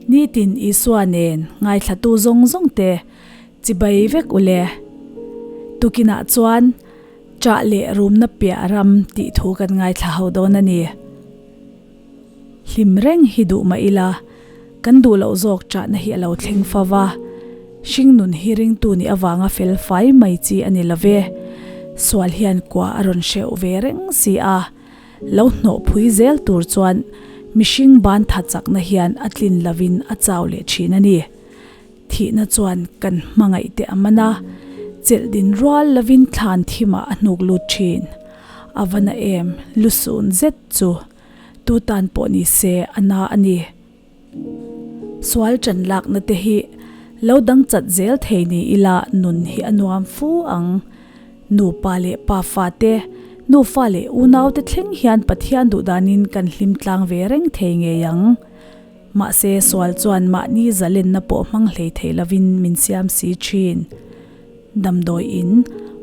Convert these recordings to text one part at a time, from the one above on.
Nitin Isua nen ngaithlatu zawng zawng te chibai vek u le. Tukinah chuan Ṭah leh rumna piah ram tih thu kan ngaithla ho dawn a ni. Hlim reng hi duh mah ila, kan duh loh zawk ṭahna hi a lo thleng fo va. Hringnun hi ringtu nih avanga fel fai mai chi a ni lo ve. Sual hian kua a rawn hreuh ve reng si a. Lo hnawh phui zel tur chuan mihring ban tha chakna hian a tlin lovin a chau leh thin a ni. Thihna chuan kan hmangaih teh a man a, chelh din rual lovin thlan thimah a hnuk lut thin. A va na em, lusun zet chu tu tan pawh ni se a na a ni. Sual ṭan lakna te hi lo dang chat zel thei ni ila nun hi a nuam fu ang. Nupa leh pa fate, nufa leh unaute thleng hian Pathian duhdanin kan hlim tlang ve reng thei ngei ang. Mahse, sual chuan mahni zalenna pawh hmang hlei thei lovin min siam si thin. Damdawi in,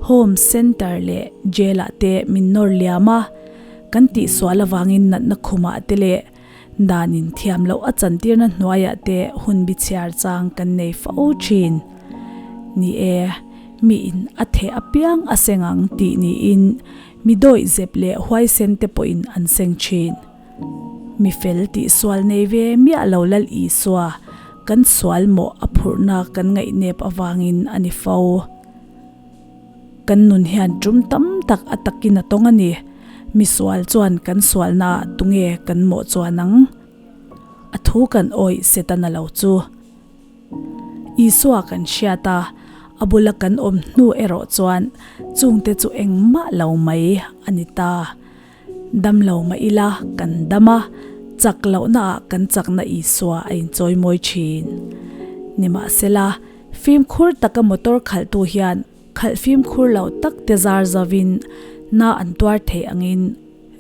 home centre leh jail ah te min nawr liam a, kan tihsual avangin natna khumah te leh danin thiam loh a chantirna hnuaiah te hun bi chhiar chang kan nei fo thin. Ni e, miin a theh apiang a seng ang tih niin mi dawih zep leh huaisen te pawhin an seng thin. Mi fel tih sual nei ve miah lo Lal Isua kan sual mawh a phurhna kan ngaihnep avangin a ni fo. Kan nun hian tum tam tak a takin a tawng a ni. Mi sual chuan kan sualnaah tunge kan mawh chuan ang? A thu kan awih Setana lo chu. Isua kan hriat a, a bula kan awm hnu erawh chuan chungte chu engmah lo mai a ni ta. Dam lo mah ila kan dam a, chak lohna ah kan chakna Isua a inchawi mawi thin. Nimahsela, fimkhur taka motor khalhtu hian khalh fimkhur lo tak te zar zovin na an tuar theih angin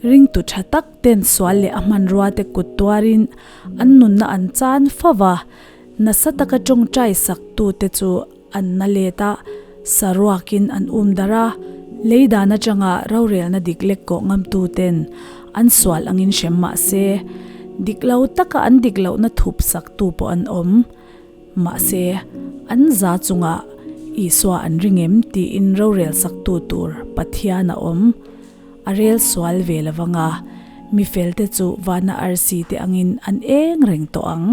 ringtu tha tak ten sual leh a hmanrua te kut tuarin an nunna an chan fo va, nasa taka tawngtai sak tu te chu an na let a, saruakin an um darh a, lei dan atanga rorelna dik lek kawh ngamtu ten an sual angin hrem mah se, dik lo taka an dik lohna thup sak tu pawh an awm. Mahse, an za chungah Isua an ring em tiin rorel sak tu tur Pathian a awm. A rel sual ve lo vanga, mi felte chu vana arsi te angin an eng reng tawh ang.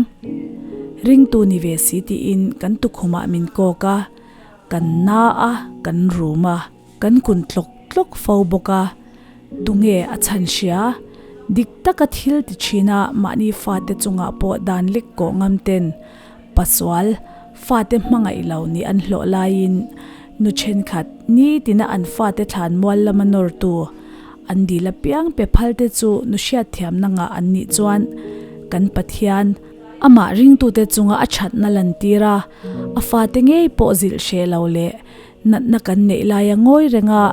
Ringtu ni ve si tiin kan tukhumah min kawk a, kan na a, kan rum a, kan kun tlawk tlawk fo bawk a. Tunge a chhan hria? Dik taka thil ti thin a mahni fate chungah pawh dan lek kawh ngam ten pasual fate hmangaih lo nih an hlawh laiin nu thenkhat nitina an fate thlan mual lama nawrtu an dil apiang pe phal te chu nu hriatthiamna ngah an nih chuan kan Pathian amah ringtute chunga a thatna lantir a, a fate ngei pawh zilh hreh lo leh natna kan neih laia ngawi renga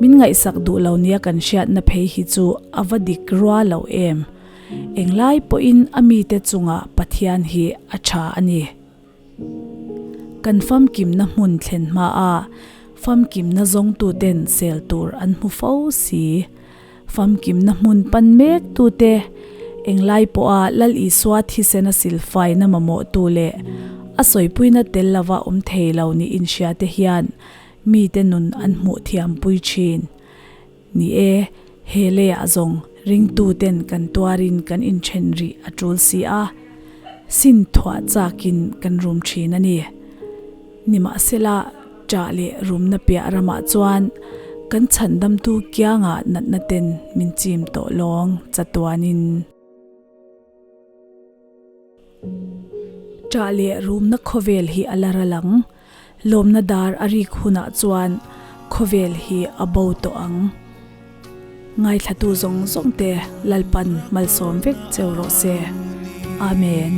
min ngaihsak duh lo nia kan hriatna phei hi chu a va dik rua lo em. Englai pawhin a mite chungah Pathian hi a tha a ni. Kan famkimna hmun thlen hmaa famkimna zawngtuten sel tur an hmu fo si. Famkimna hmun pan mek tute, englai pawha Lal Isua thisena silfaina mamawhtu leh a sawipuina tel lova awm thei lo ni inhriate hian mite nun an hmuh thiampui thin. Ni e, he leiah zawng ringtuten kan tuarin kan inthen rih a tul si a, sin thuah chakin kan rum thin a ni. Nimahsela, ṭah leh rumna piah ramah chuan kan chhandamtu kiangah natna ten min chim tawh lawng chatuanin. Ṭah leh rumna khawvel hi a la ral ang. Lawmna dar a rik hunah chuan khawvel hi a bo tawh ang. Ngaithlatu zawng zawng te Lalpan malsawm vek cheu rawh se. Amen.